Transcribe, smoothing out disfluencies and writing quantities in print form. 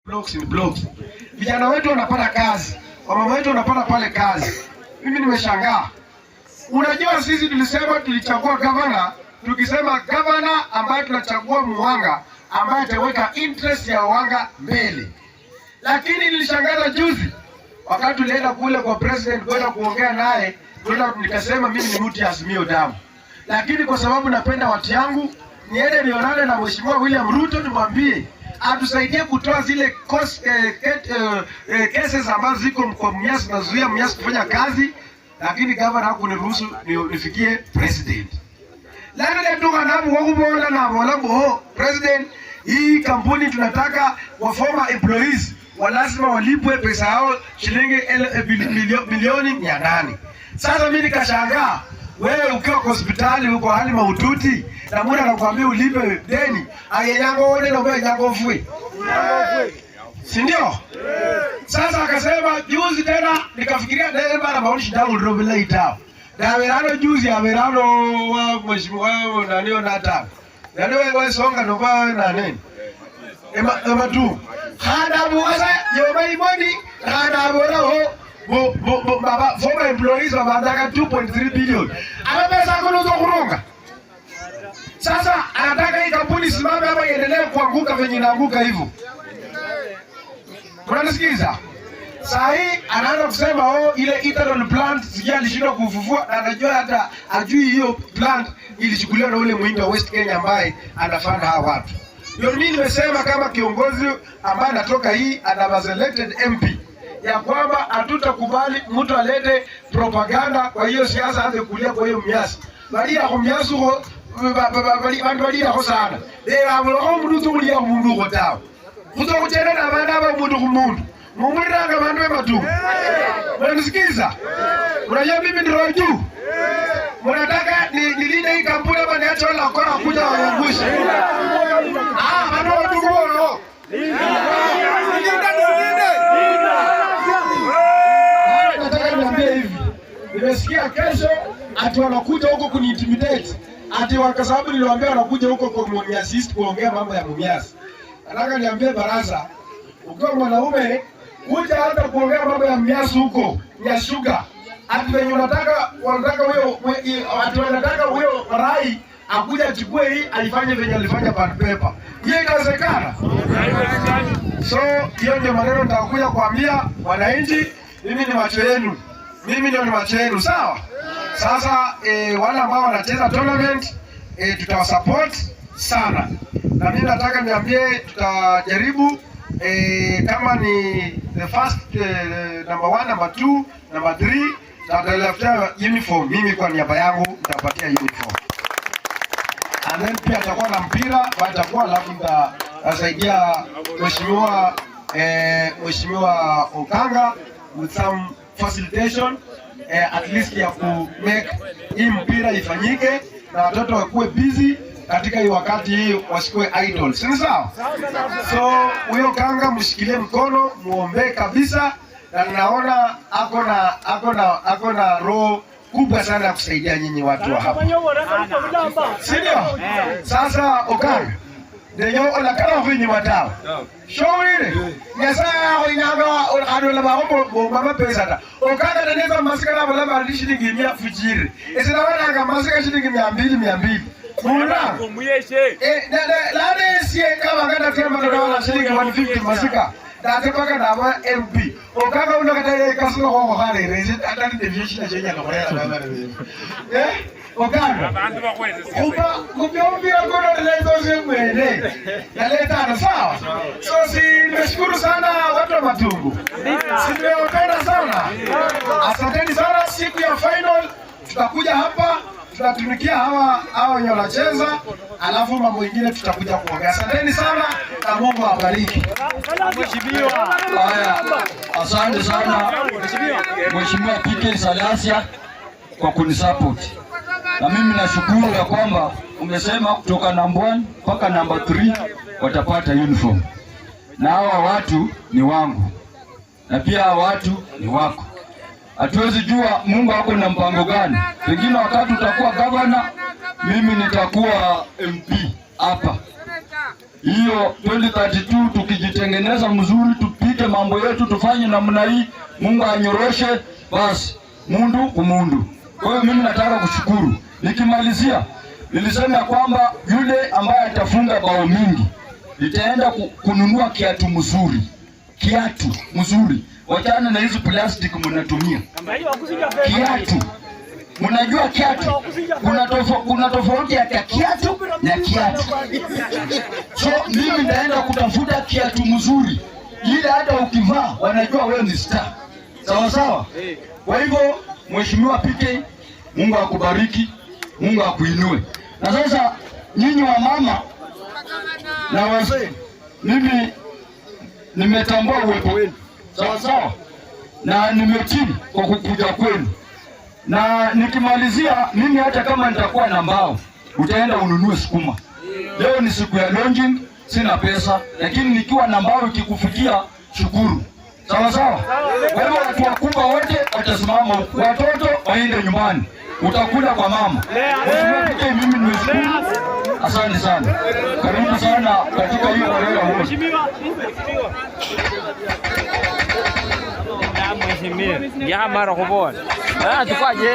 Blocks in blocks. Vijana wetu wanapata kazi, wamama wetu wanapata pale kazi. Mimi nimeshangaa. Unajua, sisi tulisema tulichagua gavana, tukisema gavana ambaye tunachagua Muwanga ambaye ataweka interest ya Wanga mbele, lakini nilishangaza juzi wakati tulienda kule kwa president kwenda kuongea naye, kwenda nikasema mimi ni mtu ya Azimio damu, lakini kwa sababu napenda watu yangu niende nionane na Mheshimiwa William Ruto nimwambie atusaidie kutoa zile cost, cases ambazo ziko kwa Mumias nazuia Mumias kufanya kazi, lakini governor hakuniruhusu nifikie president. Lakini tuka nabu wakubola na bola bo president, hii kampuni tunataka wa former employees wa lazima walipwe pesa yao shilingi milioni 800. Sasa mimi nikashangaa, wewe ukiwa kwa hospitali uko hali mahututi na muda anakuambia ulipe deni ayenyango one na nyango fui, si ndio? Sasa akasema juzi tena, nikafikiria dereva na maoni shida ulrovela itao dawerano juzi awerano wa mheshimiwa nani nata nani wewe songa ndo kwa nani ema ema tu khanda buasa yoma imoni khanda bora ho bo bo bo baba former employees wabandaka 2.3 billion ana pesa kunuzo kurunga. Sasa anataka hii kampuni simame ama iendelee kuanguka venye inaanguka hivyo. Unanisikiza? Saa hii anaanza kusema, oh, ile ethanol plant sijui alishindwa kufufua, na anajua hata ajui hiyo plant ilichukuliwa na ule muhindi wa West Kenya ambaye anafanda hawa watu. Ndio mimi nimesema kama kiongozi ambaye anatoka hii and was elected MP ya kwamba hatutakubali mtu alete propaganda kwa hiyo siasa aanze kulia kwa hiyo Mumias. Balia kwa Mumias huko bandu balilakho sana. Lero abulakho omundu uza mundu ukho tawe. Khuza khuchenda na abandu aba mundu khu mundu. Mumuliranga bandu be Matungu. Mnanisikiza? Unajua mimi ni roho juu. Mnataka ni nilinde hii kampuni ama niache wale wakora kuja waangushe? Ah, bandu wa Matungu bono. Linda tulinde. Nataka niambie hivi. Nimesikia kesho ati wanakuja huko kuniintimidate. Ati kwa sababu niliwaambia wanakuja huko kwa Mumias East kuongea mambo ya Mumias. Nataka niambie baraza, ukiwa mwanaume kuja hata kuongea mambo ya Mumias huko, ya sugar. Ati wenye unataka wanataka huyo ati wanataka huyo rai akuja achukue hii alifanye venye alifanya bond paper. Hiyo inawezekana? So hiyo ndio maneno nitakuja kuambia wananchi. Mimi ni macho yenu, mimi ndio ni macho yenu, sawa? Sasa wale ambao wanacheza tournament tutawasupport sana, na mimi nataka niambie, tutajaribu kama ni the first number one, number two, number three, tutatafutia uniform. Mimi kwa niaba yangu nitapatia uniform and then pia atakuwa na mpira atakuwa, alafu nitasaidia mheshimiwa Okanga with some facilitation at least ya ku make hii mpira ifanyike na watoto wakuwe busy katika hii wakati hii, wasikuwe idle, si sawa? So huyo Kanga mshikilie mkono, muombee kabisa, na naona ako na roho kubwa sana ya kusaidia nyinyi watu wa hapa, si ndio? Sasa Okanga ndenyo olakala khwinyuma tawe showile Nyasaye akhoinyanga khandi olabakho mama pesa ta Okanga taneza masika nabola bali shilingi 100 fujire esinabananga masika shilingi 200 200 muna lanesie kabanga natemba ndola shilingi 150 masika date paka naba MP Okanga uno kata kasino khokho khalere atali deviation chenyala khurera baba Okanga kupa kupyombira kono lezo mwene naletana sawa. So si nimeshukuru sana watu wa Matungu, si nimewapenda sana, asanteni sana. Siku ya final tutakuja hapa tutatumikia hawa hawa wenye wanacheza, alafu mambo mengine tutakuja kuongea. Asanteni sana na Mungu awabariki. Haya, asante sana Mheshimiwa PK Salasya kwa kunisupport. Na mimi nashukuru ya kwamba umesema kutoka namba 1 mpaka namba 3 watapata uniform, na hawa watu ni wangu na pia hawa watu ni wako. Hatuwezi jua Mungu ako na mpango gani. Pengine wakati utakuwa gavana, mimi nitakuwa MP hapa. Hiyo 2032 tukijitengeneza mzuri, tupige mambo yetu, tufanye namna hii, Mungu anyoroshe, basi mundu kumundu. Kwa hiyo mimi nataka kushukuru. Nikimalizia, nilisema kwamba yule ambaye atafunga bao mingi nitaenda kununua kiatu mzuri, kiatu mzuri. Wachana na hizi plastic mnatumia kiatu. Mnajua kiatu, kuna tofauti ya kiatu na kiatu. So mimi nitaenda kutafuta kiatu mzuri, ile hata ukivaa wanajua wewe ni star, sawa sawa. Kwa hivyo Mheshimiwa PK, Mungu akubariki, Mungu akuinue. Na sasa nyinyi wa mama na wazee, mimi nimetambua uwepo wenu, sawa sawa, na nimetii kwa kukuja kwenu. Na nikimalizia, mimi hata kama nitakuwa na mbao, utaenda ununue sukuma. Leo ni siku ya launching, sina pesa, lakini nikiwa na mbao ikikufikia, shukuru. Sawa sawa. Kwa hivyo watu wakubwa wote watasimama huku, watoto waende nyumbani, utakula kwa mama. Mheshimiwa PK, mimi nimeshukuru, asante sana, karibu sana katika hiyo Warera wote. Mheshimiwa, mara kubona. Ah, tukwaje?